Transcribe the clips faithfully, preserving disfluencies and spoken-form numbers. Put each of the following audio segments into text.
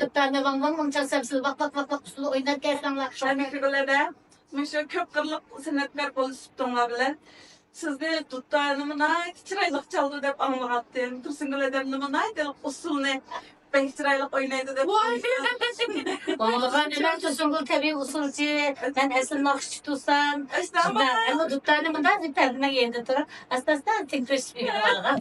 دۇتانى ۋاڭ ۋاڭ ۋاڭ چالسام، سىز ۋاق ۋاق ۋاق ۋاق ئۇسسۇلدا ئويناپ كەلسەڭلار. شۇڭا مېھرىگۈل ھەدە، مۇشۇ كۆپ قىرلىق سەنئەتكار بولۇش سۈپىتىڭلار بىلەن سىزنى دۇتانىمۇ ناھايىتى چىرايلىق چالىدۇ دەپ ئاڭلىغانتىم. تۇرسۇنگۈل ھەدەمنىمۇ ناھايىتى ئۇسسۇلنى بەك چىرايلىق ئوينايدۇ دەپ. ۋاي! ئوڭلىغان ئەمەس، تۇرسۇنگۈل تەبىئىي ئۇسسۇلچى. مەن ئەسلى ناخشىچى تۇرسام، ئەستەغپۇرۇللا. ئەمما دۇتانى مۇنداق دېيىپ پەردىنىڭ يېنىدا تۇرۇپ، ئاستا-ئاستا تىڭ تۇرۇشۇپ يۈرۈۋالغان.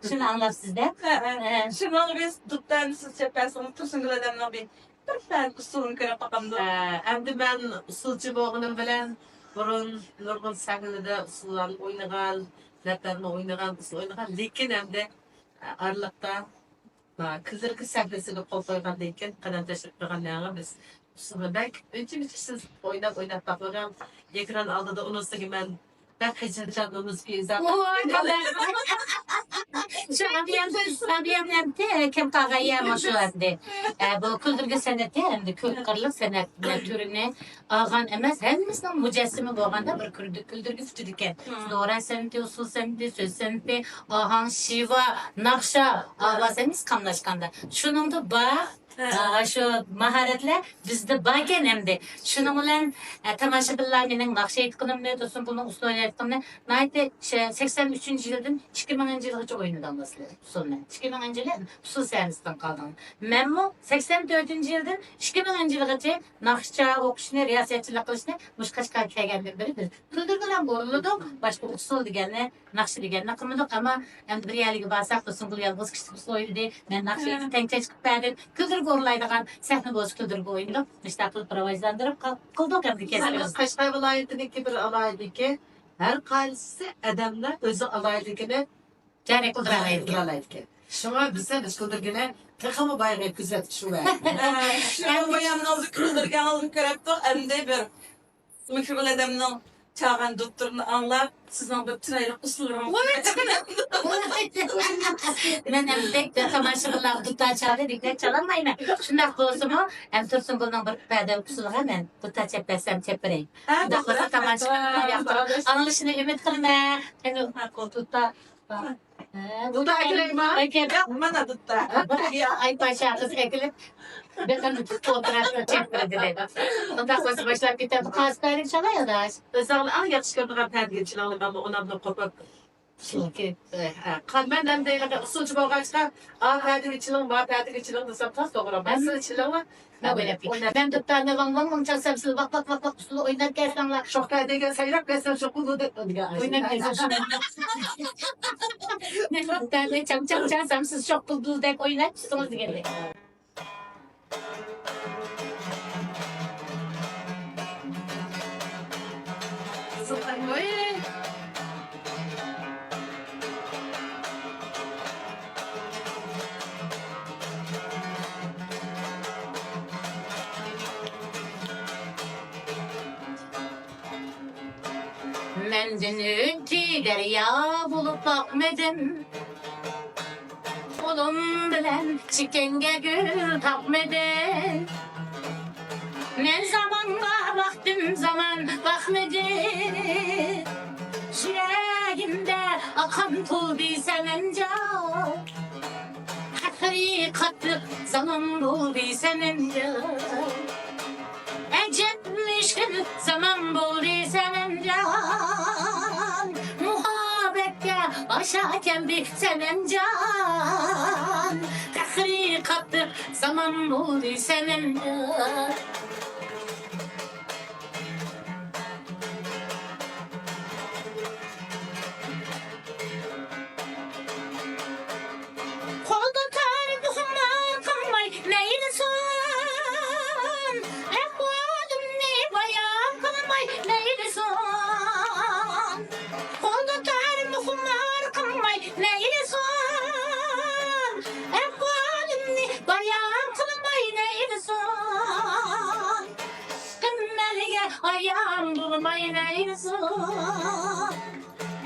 شۇنى ئاڭلاپسىز-دە. ھە، ھە. ھە. شۇنىڭ بىز دۇتانى سىز چېلىپ بەرسىڭىز، تۇرسۇنگۈل ھەدەمنىڭ بىر، بىر پەن ئۇسسۇلىنى كۆرۈپ باقامدۇ؟ ھە، ئەمدى مەن ئۇسسۇلچى بولغىنىم بىلەن بۇرۇن نۇرغۇن سەھنىدە ئۇسسۇللارنى ئوينىغان، نەپەرنى ئوينىغان، ئۇسسۇل ئوينىغان، لېكىن ئەمدى ئارىلىقتا، ھە، كۈلدۈرگە سەھنىسىگە قول قويغاندىن كېيىن، قەدەم تەشرىپ قىلغاندىن كېيىن بىز ئۇسسۇلنى بەك ئۈنچە-مۈنچە سىز ئويناپ، ئويناپ باقمىغان، ئېكران ئالدىدا ئۇنىسىگە مەن بەك خىجىل جان ئۇنىسىگە ئىزا. ۋاي، شۇ ئابىيەم، ئابىيەم نەمتى، كەم قالغان يەر مۇشۇ ئەمدى. ئە، بۇ كۈلدۈرگە سەنئىتى ئەمدى كۆپ قىرلىق سەنئەت تۈرىنى ئالغان ئەمەس، ھەممىسىنىڭ مۇجەسسىمى بولغاندا بىر كۈلدۈرگە، كۈلدۈرگە پۈتىدىكەن. دورا سەنئىتى، ئۇسسۇل سەنئىتى، سۆز سەنئىتى، ئاھاڭ، شىۋا، ناخشا، ئاۋاز ھەممىسى قاملاشقاندا. شۇنىڭدا بار، ھە. ئا، شۇ ماھارەتلەر بىزدە باركەن ئەمدى. شۇنىڭ بىلەن، ئە، تاماشىبىنلار مېنىڭ ناخشا ئېيتقىنىمنى، تۇرسۇنگۈلنىڭ ئۇسسۇل ئېيتقىنىنى ناھايىتى شۇ سەكسەن ئۈچىنچى يىلدىن ئىككى مىڭىنچى يىلغىچە ئوينىدى ئۇسسۇلنى. ئىككى مىڭىنچى يىلى ئۇسسۇل سەھنىسىدىن قالدىڭ. مەنمۇ سەكسەن تۆتىنچى يىلدىن ئىككى مىڭىنچى يىلغىچە ناخشا ئوقۇشنى، رىياسەتچىلىك قىلىشنى مۇشۇ قەشقەرگە كەلگەندىن بېرى بىر كۈلدۈرگە بىلەن ئورۇنلىدۇق. باشقا ئۇسسۇل دېگەننى، ناخشا دېگەننى قىلمىدۇق، ئەمما ئەمدى بىر يەرلەرگە بارساق، تۇرسۇنگۈل يالغۇز كىشىلىك ئۇسسۇل ئوينىدى، مەن ناخشا ئېيتىپ تەڭ چەچ قىلىپ بەردىم، كۈلدۈرگە ئورۇنلايدىغان سەھنە بولسا كۈلدۈرگە ئوينىدۇق، مۇشۇنداق قىلىپ راۋاجلاندۇرۇپ قال-، قىلدۇق ئەمدى كەسپىمىزنى. قەشقەر ۋىلايىتىنىڭكى بىر ئالاھىدىلىكى، ھەر قايسى ئادەملەر ئۆزىنىڭ ئالاھىدىلىكىنى جارى قىلدۇرالايدىكەن. قىلدۇرالايدىكەن. شۇڭا بىز ھەم كۈلدۈرگىنى تېخىمۇ بايىغا يەتكۈزۈۋەتتۇق شۇ ۋاقىت. شۇ بايامنىڭ كۈلدۈرگەنلىكىنى كۆرۈپتۇق، ئەمدى بىر مېھرىگۈل ھەدەمنىڭ چالغان دۇتتۇرىنى ئاڭلاپ، سىزنىڭ بىر چىرايلىق ئۇسسۇلىڭىزنى. مەن ئەمدى بەك تاماشىبىنلارغا دۇتار چالدى دېگۈدەك چالالمايمەن. شۇنداق بولسىمۇ، ئەمدى تۇرسۇنگۈلنىڭ بىر پەدە ئۇسسۇلىغا مەن دۇتار چېلىپ بەرسەم چېلىپ بېرەي. ھە، شۇنداق بولسا تاماشىبىنلار ياقتۇرۇپ ئاڭلىشىنى ئۈمىد قىلىمەن. ئەمدى ماقۇل دۇتار. دۇتار ئەكىلەيما؟ ياق، مانا دۇتار. يا، ئاي پاشا قىز ئەكېلىپ، بېقىنى تۇتۇپ ئولتۇراتتى، چەكتۈردى دەيدۇ. ئۇنداق بولسا باشلاپ كېتەمدۇ. قايسى پەدىگە چالاي، ئاداش؟ ئۆزۈڭلار ئەڭ ياخشى كۆرىدىغان پەدىگە چېلىڭلار، مەنمۇ ئۇنامدىن قوپۇپ. چۈنكى، ھە، قا-، مەن ئەمدى ھېلىقى ئۇسسۇلچى بولغاچقا، ئا پەدىگە چېلىڭ، ما پەدىگە چېلىڭ دېسەم تاس توغرا. مەن سىز چېلىڭلار. مەن ئويناپ كېتىمەن. مەن دۇتارنى ۋاڭ ۋاڭ ۋاڭ چالسام، سىز ۋاق ۋاق ۋاق ۋاق ئۇسسۇلدا ئويناپ كەلسەڭلار. شوخ پەدىگە سايراپ كەلسەم، شوق بۇلبۇلدەك ئويناپ كەلسەم. مەن دۇتارنى چاڭ چاڭ چالسام، سىز شوق بۇلبۇلدەك ئويناپ چىقىڭىز دېگەندەك. مەن دۈنۈگۈنچە دەريا بولۇپ ئاقمىدىم، قولۇم بىلەن چېكەڭگە گۈل تاقمىدىم. مەن زامانغا باقتىم، زامان باقمىدى. يۈرەگىمدە ئاققان تولدى سەنەمجان. قەھرى قاتتىق زامان بولدى سەنەمجان. ئەجەب مۈشكۈل زامان بولدى سەنەمجان. مۇھەببەتكە ئاشا كەلدى سەنەمجان. قەھرى قاتتىق زامان بولدى سەنەمجان. قولدا تارىم خۇمار قىلماي نەيلىسۇن، ئەھۋالىمنى بايان قىلماي نەيلىسۇن. قولدا تارىم خۇمار قىلماي نەيلىسۇن، ئەھۋالىمنى بايان قىلماي نەيلىسۇن. ئىشقىم ئەلگە ئايان بولماي نەيلىسۇن.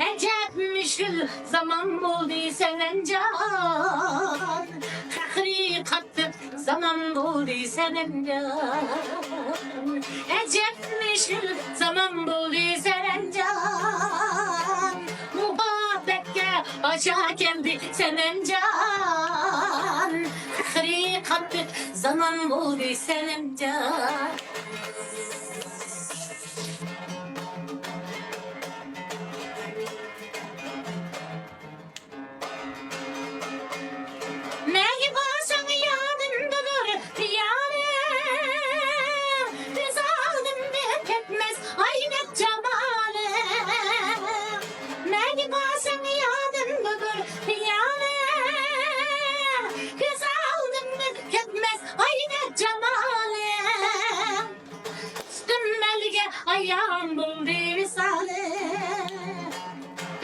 ئەجەب مۈشكۈل زامان بولدى سەنەمجان. قەھرى قاتتىق زامان بولدى سەنەمجان. ئەجەب مۈشكۈل زامان بولدى سەنەمجان. مۇھەببەتكە ئاشا كەلدى سەنەمجان. زامان بولدى سەنەمجان. مەڭگۈ بارساڭ يادىمدىدۇر پىيالە، كۆز ئالدىمدىن كەتمەس ئاينەك جامالىڭ. مەڭگۈ بارساڭ يادىمدىدۇر پىيالە، كۆز ئالدىمدىن كەتمەس ئاينەك جامالىڭ. پۈتۈن ئەلگە ئايان بولدى ۋىسالىڭ.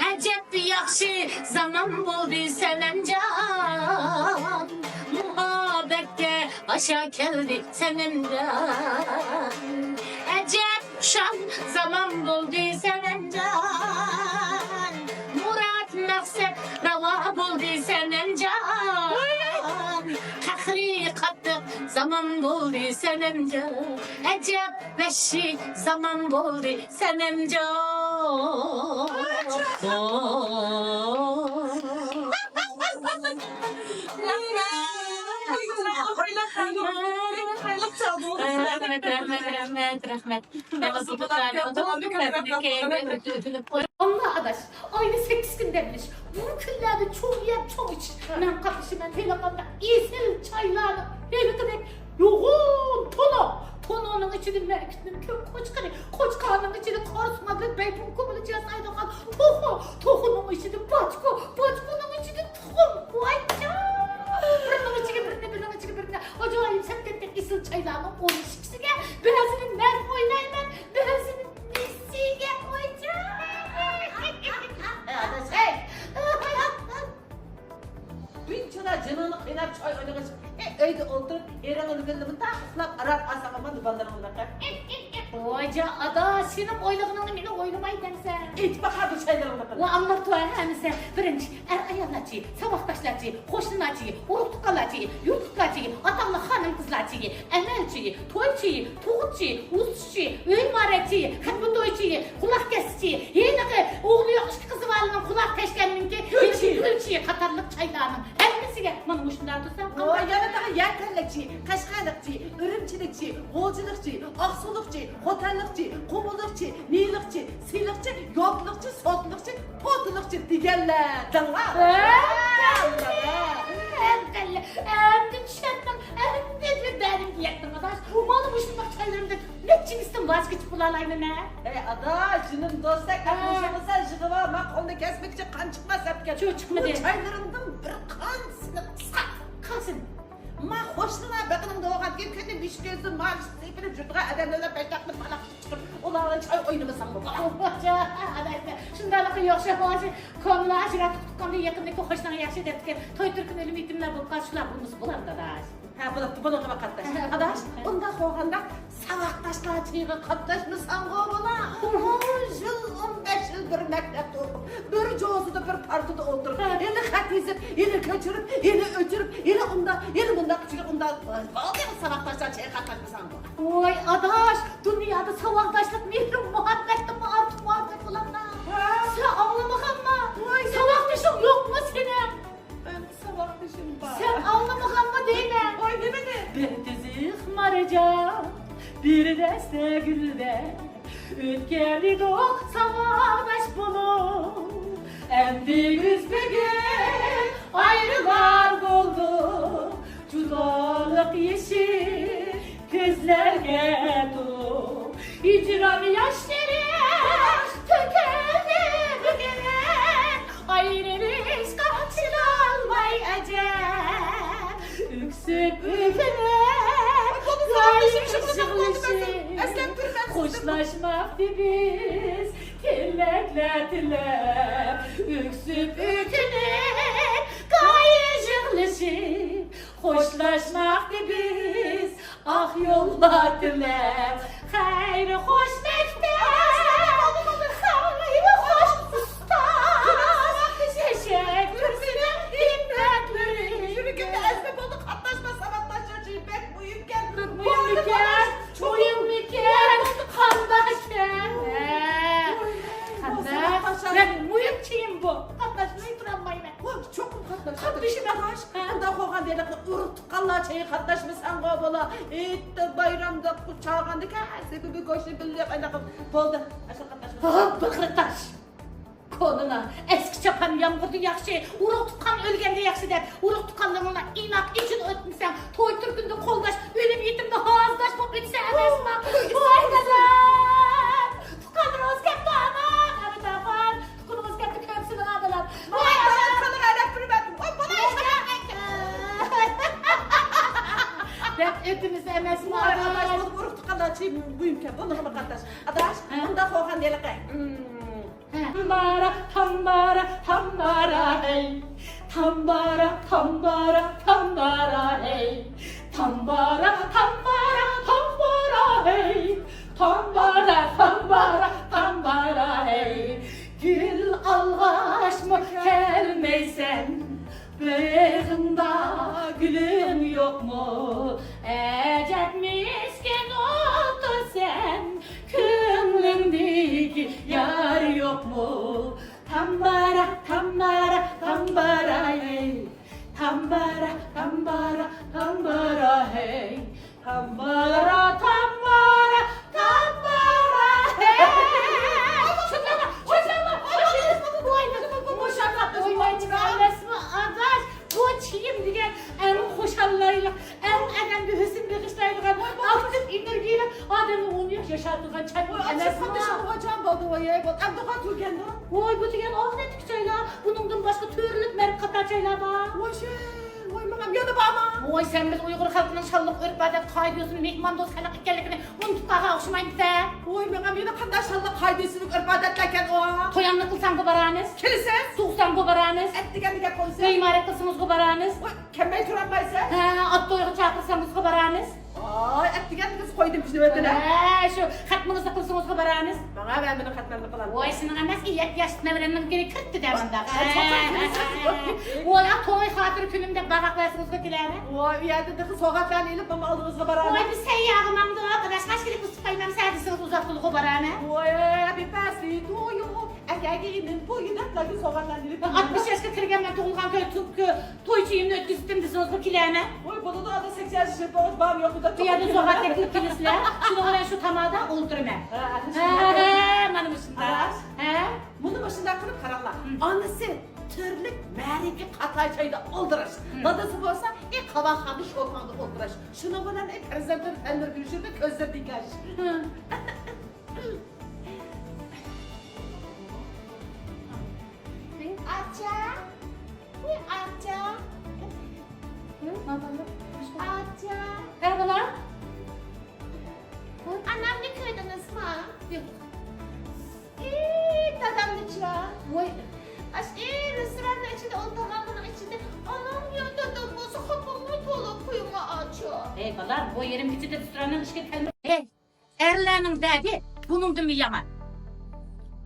ئەجەب ياخشى زامان بولدى سەنەمجان، مۇھەببەتكە ئاشا كەلدى سەنەمجان. ئەجەب خۇشال زامان بولدى سەنەمجان، مۇراد مەقسەت راۋا بولدى سەنەمجان. قەھرى قاتتىق زامان بولدى سەنەمجان، ئەجەب ۋەھشىي زامان بولدى سەنەمجان. رەھمەت، رەھمەت، رەھمەت، رەھمەت، رەھمەت. ئاللا ئاداش، ئايدا سەككىز كۈن دەم ئېلىش، بۇ كۈنلەردە چوڭ يەپ، چوڭ ئىچىش. مەن قاتنىشىمەن ھېلىقانداق ئېسىل چايلارنىڭ ھېلىقىدەك يوغان تونۇ، تونۇنىڭ ئىچىدە مەركىتنىڭ كۆك قوچقىرى، قوچقارنىڭ ئىچىدە قارىسۇما بىلەن بەيپۇڭ كومىلىچى ياسايدىغان توخۇ، توخۇنىڭ ئىچىدە باچكو، باچكونىڭ ئىچىدە تۇخۇم. ۋايجان! بىرىنىڭ ئىچىگە بىرىنى، بىرىنىڭ ئىچىگە بىرىنى. ئاجايىپ سەپتەكتەك ئېسىل چايلارنىڭ ئون ئىككىسىگە بەزىنى مەن ئوينايمەن، بەزىنى مېسسىگە. ۋايجان! ئەي، ئاداش، ھەي! بۇنچىلا جېنىڭنى قىيناپ چاي ئوينىغىچ، ئەي، ئۆيدە ئولتۇرۇپ، ئېرىڭنى بىللە مۇنداق ئۇخلاپ، ئارام ئالساڭ ئاماندا بالىلىرىڭ بىلەن. ۋايجان ئادا، سېنىڭ ئويلىغىنىڭنى مېنىڭ ئويلىماي دەمسەن. ئېيتىپ باقار بۇ چايلىرىڭنى قىلىپ. ۋە ئاڭلاپ تۇر ھەممىسى. بىرىنچى، ئەر-ئاياللارچى، ساۋاقداشلارچى، قوشنىلارچى، ئۇرۇق-تۇغقانلارچى، يۇرتلۇقلارچى، ئاتاقلىق خانىم-قىزلارچى، ئەمەلچى، تويچى، تۇغۇتچى، ئۆي-مارەتچى، خەنبە تويچى، قۇلاق كەسكۈچى، ھېلىقى ئوغلى يوق ئىككى قىزى بارلىرىنىڭ قۇلاق تەشكەننىڭكى، گۈلچى. گۈلچى قاتارلىق چايلارنىڭ ھەممىسىگە مانا مۇشۇنداق تۇرسام، ۋاي، يەنە تېخى يەر تەنلىكچى، قەشقەرلىكچى، ئۈرۈمچىلىكچى، غۇلجىلىقچى، ئاقسۇلۇقچى، خوتەنلىقچى، قۇمۇللۇقچى، نىلىقچى، سېلىقچى، ياپلىقچى، سوتلۇقچى، پوتىلىقچى دېگەنلەر دەڭلار. ھەمدەللە، ھەمدەللە، ئەمدى چۈشەندىم، ئەمدى بەدىمگە يەتتىڭ ئاداش. مانا مۇشۇنداق چايلىرىمدىن نەچچىنچىسىدىن ۋاز كېچىپ بولالايمەن ھە؟ ئەي ئادا، جېنىم دوستەك، ھە. ئەپلىشىمىسە يىغىۋال، ما قولنى كەسمىكچە قان چىقماس ئەپكەن. چوق چىقمىدى. بۇ چايلىرىمدىن بىر قانچىسىنى قىسقارت. قالسۇن. ما قوشنىلار بېقىنىڭدا بولغانكەن، كۈندە مۈشۈك كۆزىدىن ماۋۇ سېپىلىپ يۈرىدىغان ئادەملەر بىلەن بەشتاقنى پالاق چىقىپ، ئۇلار بىلەن چاي ئوينىمىساڭ بولىدۇ. شۇنداقلىقى يوق شەھۋازى، كونىلار ئاجراتلىق تۇغقاندا يېقىندىكى قوشناڭ ياخشى دەپتىكەن، توي تۈركۈم ئۆلۈم يېتىملەر بولۇپ قالسا شۇلار بولمىسا بولامدۇ ئاداش؟ ھە، بولۇپتۇ، بۇنىڭغا قاتناش. ئاداش، ئۇنداق بولغاندا ساۋاقداشلار چېيىغا قاتناشمىساڭغۇ بولا. ئون يىل، ئون بەش يىل بىر مەكتەپتە ئوقۇپ، بىر جوزىدا بىر پارتىدا ئولتۇرۇپ، ھېلى خەت يېزىپ، ھېلى كۆچۈرۈپ، ھېلى ئۆچۈرۈپ، ھېلى ئۇنداق، ھېلى مۇنداق ئۆچۈرۈپ، ئۇنداق بولدى، ساۋاقداشلار چېيىغا قاتناشمىساڭغۇ. ۋاي ئاداش، دۇنيادا ساۋاقداشلىق مېھرى مۇھەببەتتىنمۇ ئارتۇق ۋاردۇر بۇلاردا. ھە. سەن ئاڭلىمىغانما؟ ۋاي. ساۋاقدىشىڭ يوقمۇ سېنىڭ؟ مەن ساۋاقدىشىم بار. سەن ئاڭلىمىغانما دەيمەن؟ ۋاي، نېمىنى؟ بىر تىزىق مارجان، بىر دەستە گۈلدەك ئۆتكەن ئىدۇق ساۋاقداش بولۇپ. ئەمدى بىز بۈگۈن ئايرىلار بولدۇق، جۇدالىق يېشى كۆزلەرگە تولۇپ، ھىجران ياشلىرى تۆكۈلدى بۈگۈن. ئايرىلىشقا چىدالماي ئەجەب، ئۆكسۈپ ئۆكۈنۈپ، يىغلىشىپ، خوشلاشماقتا بىز تىلەكلەر تىلەپ. ئۆكسۈپ ئۆكۈنۈپ، يىغلىشىپ، خوشلاشماقتا بىز ئاق يوللار تىلەپ. خەير خوش مەكتەپ، خەير خوش ئۇستاز، ياشا كۈرسىنىڭ ھىممەتلىرى. يۈرىكىمدە ئەزمە بولدى، قاتناشما ساۋاقداشلار چېيى بەك مۇھىمكەن. مۇھىمكەن، مۇھىمكەن، قانداقكەن. ھە. قانداق؟ بەك مۇھىم چېيىم بۇ. قاتناشماي تۇرالمايمەن. ۋاي، چوقۇم قاتناش. قاتنىشىمەن. ئۇنداق بولغاندا ھېلىقى ئۇرۇق تۇغقان چېيى قاتناشمىساڭغۇ بولا. ئېيتتى بايرامدا چاغاندا كەسىپى بىر گۆشنى بىللە قايناق قىلىپ. بولدى. ئاشۇ قاتناشمىساڭ. ھا، بىغرى تاش. كونىلار، ئەسكى چاپان يامغۇردا ياخشى، ئۇرۇق تۇغقان ئۆلگەندە ياخشى دەپ، ئۇرۇق تۇغقانلىرىڭلار ئىناق، ئېچىنى ئۆتمىسەڭ، توي تۈركۈمدە قولداش، ئۆلۈم يېتىمدە ھازىداش بولۇپ ئۆتسە ئەمەسمۇ؟ ۋاي دادام! تۇغقانلىرىڭىز كەپتۇ ئانا، ئەمىتاخان، تۇغقىنىڭىز كەپتۇ كۆرسىلىڭ ئادىلار. ۋاي دادام! دەپ ئۆتىمىز ئەمەسمۇ ئاداش؟ ئۇرۇق تۇغقانلار چېيى مۇھىمكەن، بۇنىڭغا قاتناش. ئاداش، ھە؟ ئۇنداق بولغان ھېلىقى. ھە. تامبارا، تامبارا، تامبارا ھەي. تامبارا، تامبارا، تامبارا ھەي. تامبارا، تامبارا، تامبارا ھەي. تامبارا، تامبارا، تامبارا ھەي. گۈل ئالغاچمۇ كەلمەيسەن، بېغىڭدا گۈلۈڭ يوقمۇ؟ ئەجەب مىسكىن ئولتۇرسەن، كۆڭلۈڭدىكى يار يوقمۇ؟ تامبارا، تامبارا، تامبارا ھەي. تامبارا، تامبارا، تامبارا ھەي. تامبارا، تامبارا، تامبارا ھەي. شۇنداق، شۇنداق. ۋاي، ۋاي، ۋاي، ۋاي، ئاداش، بۇ چېيىم دېگەن ئەڭ خۇشاللايدىغان، ئەڭ ئادەمگە ھۆسن بېغىشلايدىغان، ئاكتىپ ئېنېرگىيىلىك، ئادەمنى ئون يىل ياشاتىدىغان چاي ئەمەسمۇ؟ ۋاي، بۇ دېگەن ئاغ نەتتىكى چايلار، بۇنىڭدىن باشقا تۈرلۈك مەرگ قاتار چايلار بار. ۋاي، شۇ، ۋاي، ماڭام يەنە بارمۇ؟ ۋاي، سەن بىز ئۇيغۇر خەلقىنىڭ شانلىق ئۆرپ-ئادەت، قائىدە-يوسۇن، مېھماندوست خەلق ئىكەنلىكىنى ئۇنتۇپ قالغان ئوخشىمايمىسەن؟ ۋاي، ماڭام يەنە قانداق شانلىق، قائىدە-يوسۇنلۇق ئۆرپ-ئادەتلەركەن ئۇ؟ تويۇڭلارنى قىلساڭغۇ بارامىز. كېلىسىز؟ تۇغساڭغۇ بارامىز. ئەتىگەندە گەپ قىلسىز. ئۆي مۇبارەك قىلسىڭىزغۇ بارامىز. ۋاي، كەلمەي تۇرالمايسىز. ھە، ئات تويىغا چاقىرسىڭىزغۇ بارامىز. ۋاي، ئەتىگەندە بىز قويدىم بىزنى ئۆتىلە. ھە، شۇ خەتمىڭىزنى قىلسىڭىزغۇ بارامىز. ماڭا ۋە مېنىڭ خەتمەمنى قىلالمايسىز. ۋاي، سېنىڭ ئەمەس، يەتتە ياشلىق نەۋرەمنىڭ گېپىنى كىرىتتى دە مۇنداق. ھە، چوقۇم كېلىسىز. ۋاي، توي خاتىرە كۈنۈم دەپ باغاق بەرسىڭىزغۇ كېلەمەن. ۋاي، ئۇ يەردە تېخى سوغاتلارنى ئېلىپ ماڭا ئالدىڭىزغا بارامەن. ۋاي، بىز سەيياغا ماڭدۇق، ئاداش، قاچ كېلىپ ئۇزىتىپ قويمامسەن دېسىڭىز ئۇزاتقىلىغۇ بارامەن. ۋاي، ھەپپى بەرسى تويۇ، ئەكەگە ئىنىم تويى دەپلەرگە سوغاتلارنى ئېلىپ. ئاتمىش ياشقا كىرگەن مەن تۇغۇلغان كۈن، تۇ-، كۈ-، توي چېيىمنى ئۆتكۈزۈپتىم دېسىڭىزغۇ كېلەمەن. ۋاي، بولىدۇ، ئاداش سەكسەن ياش يېشىپ بارمۇ يوقمۇ دەپ. بۇ يەردە سوغات تەكلىپ قىلىسىلەر. شۇنىڭ بىلەن شۇ تامادا ئولتۇرىمەن. ھە، ھە، ھە، مانا مۇشۇنداق. ھە؟ مۇنى مۇشۇنداق قىلىپ قاراڭلار. ئانىسى تۈرلۈك مەرىكە قاتار چايدا ئولتۇرۇش. دادىسى بولسا، ئى، قاۋاقخانىدا شوپاڭدا ئولتۇرۇش. شۇنىڭ بىلەن، ئى، پەرزەنتلىرى تەننۇر گۆشىدە كۆزلىرى دېگەش. ئاچا، ئى، ئاچا. ئاچا. ھە، بالام. ئانامنى كۆردىڭىزمۇ؟ ياق. ئى، دادامنىچۇ؟ ۋاي. ئاشۇ، ئى، رېستوراننىڭ ئىچىدە ئولتۇرغانلارنىڭ ئىچىدە ئانام يا دادام بولسا خاپىمۇ تولا قويۇڭا ئاچۇ. ھەي، بالام، بۇ يېرىم كېچىدە رېستوراننىڭ ئىشىكىنى تەلمۈرۈپ. ھەي، ئەرلەرنىڭ دەردى بۇنىڭدىنمۇ يامان.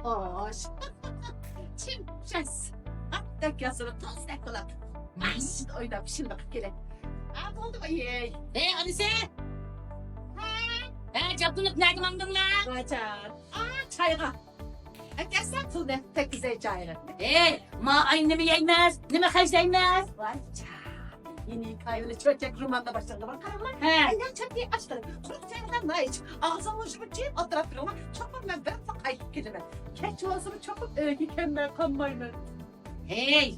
خوش. چىم، چەس. ئاتتەك ياسىلىپ، تازدەك قىلىپ. ماشىنىدا ئويناپ، شىللىقىپ كېلە. ھە، بولدى، ئايەي. ھەي، ئانىسى. ھە؟ ھە، جابدۇنۇپ نەگە ماڭدىڭلار؟ باجار. ئا، چايغا. ئەكەلسەم پۇلنى تەگكۈزەي جايىغا. ھەي، ما ئاي نېمە يەيمىز، نېمە خەجلەيمىز؟ ۋاي جان، يېڭى ھېكايىلى چۆچەك روماندا باشلىغىنى بار قاراڭلار. ھە. ئەگەر چۆپنى ئاچتىڭ، قۇرۇق چايغا نايچ، ئاغزىڭنى يۇمۇپ جىم ئولتۇرۇپ تۇرۇڭلار، چوقۇم مەن بىر قايتىپ كېلىمەن. كەچ بولسىمۇ چوقۇم ئۆيگە كەلمەي قالمايمەن. ھەي،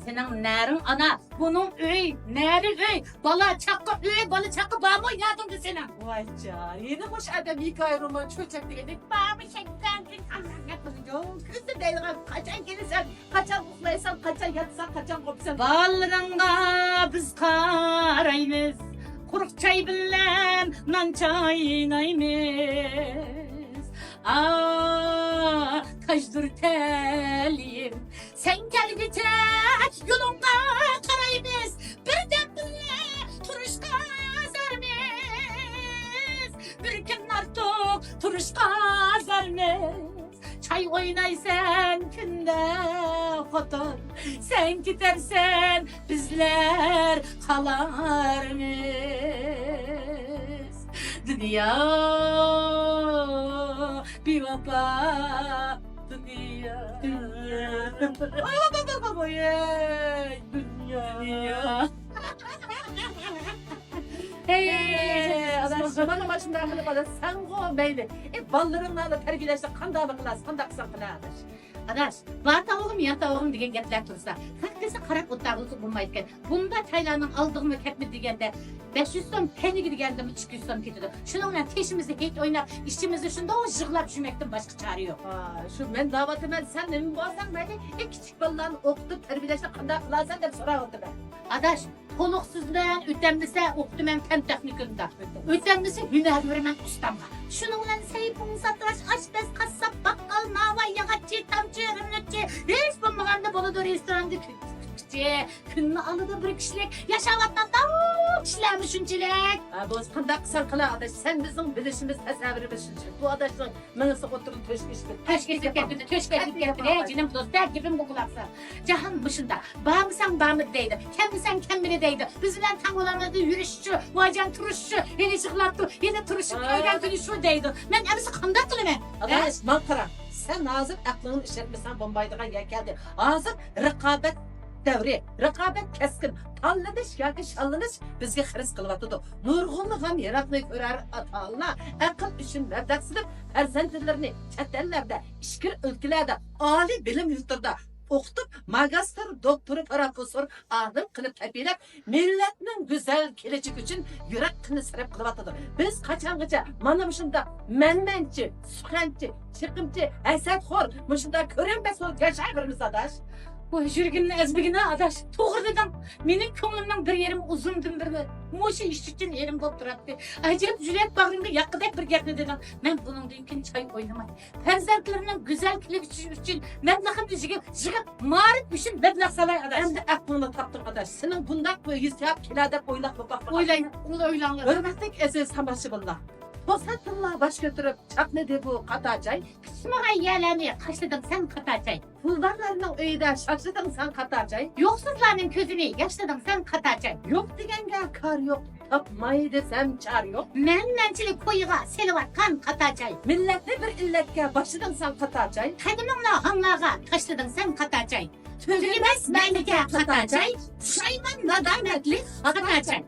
سېنىڭ نەرىڭ ئانا، بۇنىڭ ئۆي، نەرى ئۆي، بالا چاققا ئۆي، بالا چاققا بارمۇ يادىڭدا سېنىڭ؟ ۋاي جان، يەنە مۇشۇ ئادەم ھېكايە رومان چۆچەك دېگەندەك بارمۇ شەككەڭ؟ يوق، كۆزدە دەيدىغان، قاچان كېلىسەن، قاچان ئۇخلايسەن، قاچان ياتىسەن، قاچان قوپىسەن؟ بالىلىرىڭغا بىز قارايمىز، قۇرۇق چاي بىلەن نان چاينايمىز. ئا، تاجدۇر تەلىيىم، سەن كەلگۈچە يولۇڭغا قارايمىز، بىردەم بىللە تۇرۇشقا زارمىز، بىر كۈن ئارتۇق تۇرۇشقا زارمىز. چاي ئوينايسەن كۈندە خوتۇن، سەن كېتەرسەن بىزلەر قالارمىز. دۇنيا بىۋاپا، دۇنيا. دۇنيا. دۇنيا. دۇنيا. ھەي، ئاداش، مانا مانا شۇنداق قىلىپ، ئاداش، سەنغۇ مەيلى. ئى، بالىلىرىڭنى تەربىيەلەشتە قانداق قىلارسەن، قانداق قىلساڭ قىلە، ئاداش. ئاداش، بار تاۋۇقۇم، يەر تاۋۇقۇم دېگەن گەپلەر تۇرسا، خەق دېسە قاراپ ئولتۇرغىلى بولمايدىكەن. بۇنداق چايلارنىڭ ئالدىغىمۇ كەتمىدى دېگەندە، بەش يۈز سوم، كەينىگە دېگەندىمۇ ئىككى يۈز سوم كېتىدۇ. شۇنىڭ بىلەن تېشىمىزدا ھېيت ئويناپ، ئىچىمىزدە شۇنداق يىغلاپ يۈرمەكتىن باشقا چارە يوق. ھا، شۇ مەن دەۋاتىمەن، سەن نېمە بولساڭ مەيلى، ئى، كىچىك بالىلارنى ئوقۇتۇپ تەربىيەلەشنى قانداق قىلارسەن دەپ سوراۋاتىمەن. ئاداش، تولۇقسىز بىلەن ئۆتەمىسە ئوقۇتىمەن پەن تېخنىكومدا. ئۆتەمىسە ھۈنەر بېرىمەن ئۇستامغا. شۇنىڭ بىلەن سەي پۇڭ ساتىراش، ئاشپەز، قاسساپ، باققال، ناۋاي، ياغاچچى، تامچى، رېمونتچى، ھېچ بولمىغاندا بولىدۇ رېستوراندا كۈتكۈچى. كۈننىڭ ئالدىدا بىر كىشىلىك ياشاۋاتقاندا ئۇ كىشىلەرمۇ شۇنچىلىك. ھە، بولسا قانداق قىلساڭ قىلە، ئاداش. سەن بىزنىڭ بىلىشىمىز، تەسەۋۋۇرىمىز شۇنچىلىك. بۇ ئاداشنىڭ مېڭىسى ئوتتۇرىدا تۆشۈك ئېشىپ كەتتى. تۆشۈك ئېشىپ كەتتى، تۆشۈك ئېشىپ كەتتى. ھەي، جېنىم دوست، دە، گېپىمگە قۇلاق سال. جاھان مۇشۇنداق. بارمىساڭ بارمىدى دەيدۇ. كەلمىسەڭ كەلمىدى دەيدۇ. بىز بىلەن تەڭ بولالمايدۇ، يۈرۈشۈشچۇ، ۋاجان تۇرۇشۇچۇ، ھېلى يىغلاپتۇ، ھېلى تۇرۇشۇپ كەلگەن كۈنى شۇ دەيدۇ. مەن ئەمىسە قانداق قىلىمەن؟ ئاداش، ماڭا قارا. سەن ھازىر ئەقلىڭنى ئىشلەتمىسەڭ بولمايدىغان يەر كەلدى. ھازىر رىقابەت دەۋرى، رىقابەت كەسكىن، تاللىنىش ياكى شاللىنىش بىزگە خىرىس قىلىۋاتىدۇ. نۇرغۇنلىغان يىراقنى كۆرەر ئاتا-ئانىلار ئەقىل ئۈچۈن مەبلەغ سېلىپ، پەرزەنتلىرىنى چەت ئەللەردە، ئىچكىرى ئۆلكىلەردە، ئالىي بىلىم يۇرتلىرىدا ئوقۇتۇپ، ماگىستىر، دوكتور، پروفېسسور، ئالىم قىلىپ تەربىيەلەپ، مىللەتنىڭ گۈزەل كېلىچىكى ئۈچۈن يۈرەك قېنىنى سەرپ قىلىۋاتىدۇ. بىز قاچانغىچە مانا مۇشۇنداق مەنمەنچى، سۇخەنچى، چېقىمچى، ھەسەتخور، مۇشۇنداق كۆرەمبەس بولۇپ ياشاۋېرىمىز، ئاداش؟ ۋاي، يۈرىكىمنى ئەزمىگىنە، ئاداش. توغرا دېدىڭ. مېنىڭ كۆڭلۈمنىڭ بىر يېرىم ئۇزۇندىن بېرى مۇشۇ ئىش ئۈچۈن يېرىم بولۇپ تۇراتتى. ئەجەب يۈرەك باغرىمغا ياققۇدەك بىر گەپنى دېدىڭ. مەن بۇنىڭدىن كېيىن چاي ئوينىماي. پەرزەنتلىرىمنىڭ گۈزەل كېلىچىكى ئۈچۈن مەبلىغىمنى يىغىپ، يىغىپ، مائارىپ ئۈچۈن مەبلەغ سالاي، ئاداش. ئەمدى ئەقلىڭنى تاپتىڭ، ئاداش. سېنىڭ بۇنداق ھېسسىيات كېلەر دەپ ئويلاپمۇ باقمىغان. ئويلايمەن، ئويلاڭلار. ھۆرمەتلىك ئەزىز تاماشىبىنلار، توساتتىنلا باش كۆتۈرۈپ چاقنىدى بۇ قاتار چاي. پىشمىغان يەرلەرنى قاشلىدىڭ سەن، قاتار چاي. پۇلدارلارنىڭ ئۆيىدە شاشلىدىڭ سەن، قاتار چاي. يوقسۇزلارنىڭ كۆزىنى ياشلىدىڭ سەن، قاتار چاي. يوق دېگەنگە كار يوق، تاپماي دېسەم چار يوق. مەنمەنچىلىك كويىغا سېلىۋاتقان، قاتار چاي. مىللەتنى بىر ئىللەتكە باشلىدىڭ سەن، قاتار چاي. قەدىمىڭنى ھاڭلارغا تاشلىدىڭ سەن، قاتار چاي. تۈگىمەس مەيلىكە، قاتار چاي. پۇشايمان، نادامەتلىك، قاتار چاي.